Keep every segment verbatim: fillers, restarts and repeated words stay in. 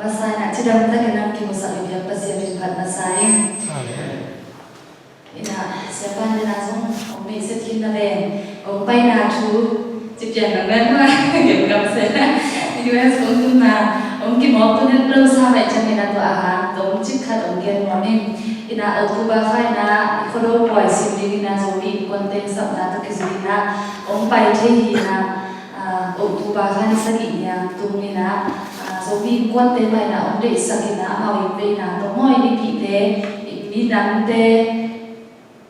Masa in ah cidam takin hong kimusak i biak Pasian min phat masa ing. Amen. In ah Siapa in ah zong hong message khin na ven, hong paina thu ci pian na ven ma, gemgam se. U S hong tunna hong kimawk tu net lo sa mai ciang in ah tua a hang tawmcik khat hong gen nuam ing. In ah October kha in ah i Khuado Pawi sim ding in ah Zomi Innkuante sapna tawh kizui in ah hong pai thei hi in ah, ah, October kha ni sagih ni a tung in ah, ah, Zomi Innkuante mah in ah hong deihsak in ah amau i veina tawh maw, i mipihte, i minamte,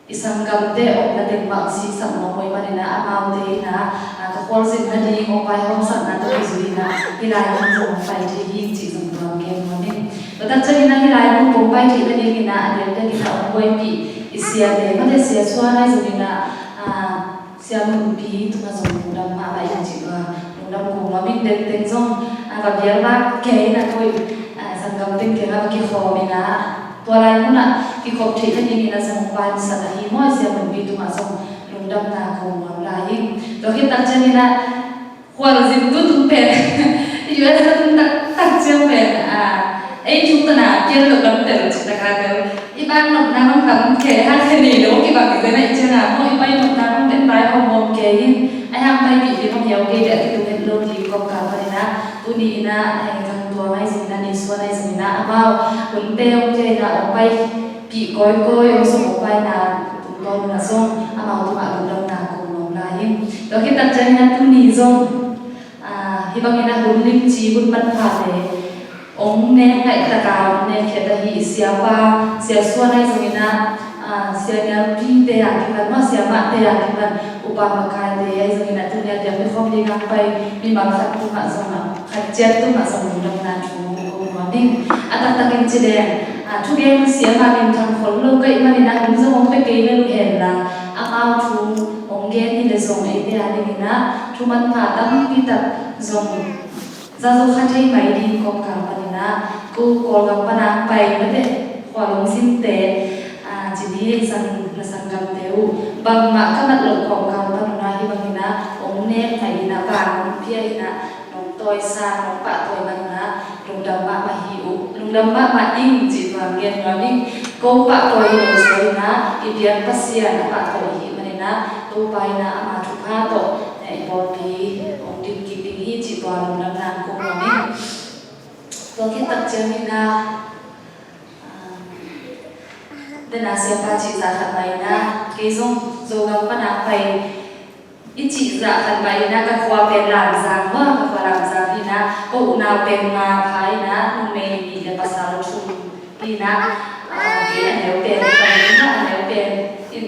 i sanggamte omna teng mah hong siksak nuam uh ahih manin ah amaute in ah, ah, ka khualzin nading hong vaihawmsakna tawh kizui in ah hih lai mun zong hong pai thei hi cih zong tua gen nuam ing. Tua tak ciangin ah hih lai mun kong pai theih nadingin ah a diakdiakin ah hong buaipih i siate, mate Sia Suan ahi zongin ah, ah, Sia Munpi tungah zong lungdam mahmah ing cih tua lungdam kong nuam ing. Denteng zong, ah, va bial vak kei in ah ko, ah, sanggam teng kiangah va kikhawm in ah tua lai munah kikhop theih nadingin ah zong hong vansak ahi maw, Sia Munpi tungah zong lungdamna kong nuam lai ing. Tua khit tak ciangin ah khualzin tu tung pen, U S a tung taktak ciang pen, ah, ei thu tawh na kian lo lam tel cih tak a tel. I bang nopna bang tam kei, hang khe nei lo kibang i zen a i ciang a maw, i pai nopna bang pen pai hawm hawm kei in. Ai hang paipih ding hong hiau kei leh a kitung het lo ding kawmkal panin ah tuni in ah, eh, Kang Tuang ahi zongin ah, Ni Suan ahi zongin ah, amau hunte hong kei in ah hong pai pih kawikawi, hong sung hong paina tungtawn un ah zong amau tungah lungdamna kong nuam lai ing. Tua khit tak ciangin ah tuni zong, ah, hih bangin ah hun limci, hun manphate hong nek ngaihtak a hong nek khiat ahi i siapa, Sia Suan ahi zongin ah, ah, Sia Nialpite a kipan maw, Sia Mahte a kipan upa makaite ahi zongin ah tuni a diakdiak khawm ding a pai mimal khat tungah zong ah, khat ciat tungah zong lungdamna thu kong nuam ing. A taktakin ci leng, ah, thugen siam a minthang khol lo ka hih manin ah hun zong hong pia kei lel uh hen la, amau thu hong gen hi leh zong eite a dingin ah thu manpha tampi tak zong za zo kha thei mai ding kawmkal panin ah ko Kawlgam pan a pai mate khua lungsimte, ah, ci ni sang, na sanggamte uh bangmah ka mat loh kawmkal pan un ah hih bangin ah hong nek mai in ah, bang hong pia in ah, nong tawisa, nong pahtawi man un ah lungdam mahmah hi uh, lungdam mahmah ing cih bang gen nuam ing. Ko pahtawi lo suai in ah i biak Pasian a pahtawi i hih manin ah Topa in ah ama thupha tawh i pawlpi hong dim kik ding hi cih tua lungdamna kong nuam ing. Tua khit tak ciangin ah, ah, den a siapa cih zah khat mah in ah kei zong Zogam pan a pai i cih zah khat mah in ah ka khua pen Lamzang maw, ka khua Lamzang hi in ah ko unau pen nga pha in ah numei nih le pasal thum hi in ah, ah, kei a neu pen, ka neu pen in,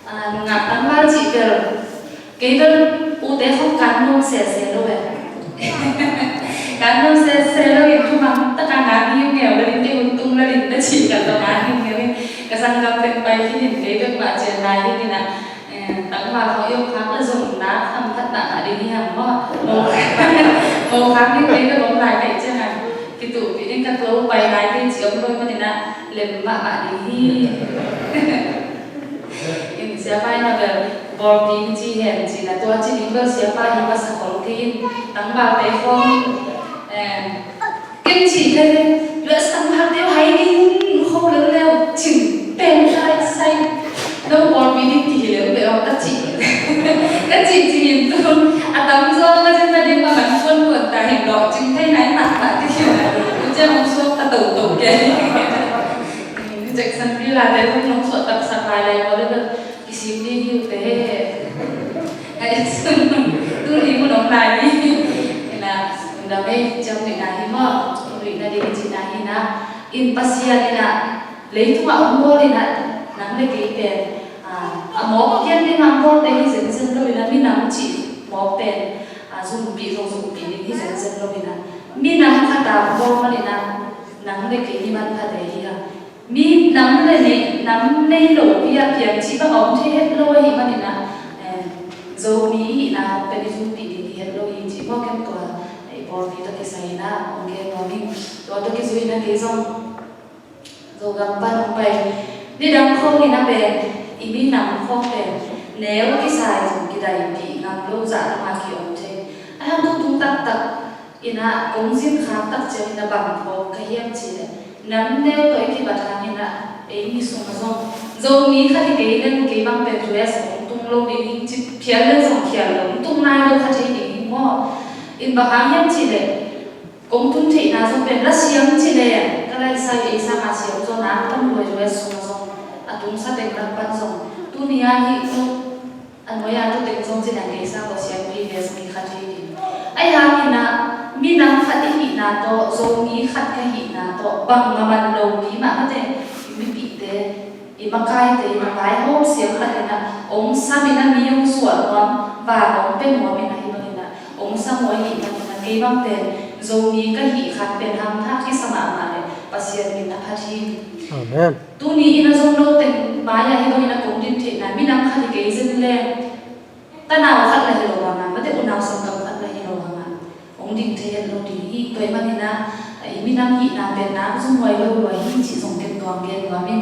ah, nungak tangval cih bel kei bel ute khawng kan nuam sese lo e. Kan nuam sese lo in thumang taka ngan hi ngeu lo in, kei hun tung lo in, ta cih ka tawh ngan hi ngeu in, ka sanggam teng pai hi in, kei bek mah cian lai hi in ah, eh, tangval hong i om khak le zong na kham khat na mah ding hi hang maw. Mo khak, mo khak in kei bek om lai ka hih ciangin kituhpih ding ka tua uh pai lai kei cih om lo ahih manin ah lem mahmah ding hi. In siapa in a bel bawlpi in ci hen ci in a, tua ci ding bel siapa hi masa khol kei in, tangvalte khawng in, eh, ken cih pen U S tangvalte uh hai ding kho leuleu cin pen sai sai. No bawlpi ding kihi leu bel ka cih, ka cih ci in tu a tamzaw ka cin na ding ma man kuan kuan ta hin lawh cing thei nai mah mah ti hi na. Ciang hong suak ta toto kei. Jackson Villa te hong hong suah taksak lai lai maw le bel kisim ding hi uh te he. Ngai sun tuni mun hong lai ni. Ina unda mei ciam ni na hi maw. Ui na ding ci na hi na. In Pasian in ah leitungah hong bawl in ah nang le kei pen, ah, a mawk pian ding a hong bawlte hi zenzen lo in ah, minam cih mawk pen, ah, zungpih zong zungpih ding hi zenzen lo in ah, minam khat a hong bawl man in ah nang le kei ni manphate hi a. Mi nam le nei, nam nei lopi a piang cih bang a om thei het lo ahih manin ah, eh, Zomi ihihna hong pen i zungpih ding hi het lo hi cih maw, ken tua, eh, pawlpi tawh kisai in ah hong gen nuam ing. Tua tawh kizui in ah kei zong Zogam pan hong pai nidang khawng in ah pen i minam khawng pen neu kisai zong kidaipih ngam lo zah lam a ki-om thei. A hang tuk tung taktak Inah kong zin khak tak ciang inah bang phawk ka hiam cih leh, nam neu tawh i kibat hang inah ei mi sungah zong Zomi khat hi kei leng kei bang pen U S hong tung lo ding hi ci, phial leng zong phial lo, hong tung nai lo kha thei ding hi maw. In bang hang hiam cih leh kong tun theihna zong pen la siam cih leh ka laisai ei sangah siam zaw na tam lua, U S sungah zong a tungsa teng lak pan zong tuni a hih lo a nuai a tu teng zong ci leng kei sang lo siampi le zong hi kha thei ding. Ahi hang inah minam khat i hihna tawh, Zomi khat ka hihna tawh bang a man lopi mah mate, i mipihte, i makaite, i makaihawm siam khat inah hong sam inah mi hong suah nuam, vang hong pia nuam inah hi bang inah hong sam uh ahih man inah kei bang pen Zomi ka hih khat pen hamthak kisa mahmah leh Pasian min a phat hi. Amen. Tuni inah zong lo teng mai-ah hi bang inah kong din theihna, minam khat hi kei zen leng tanau khat la hi lo hang a, mate, unau sanggam khat la hi lo hang a, hong ding thei het lo ding hi. Tua ahih man inah i minam hihna pen nak zong nuai lo lua hi cih zong ken tuang gen nuam ing.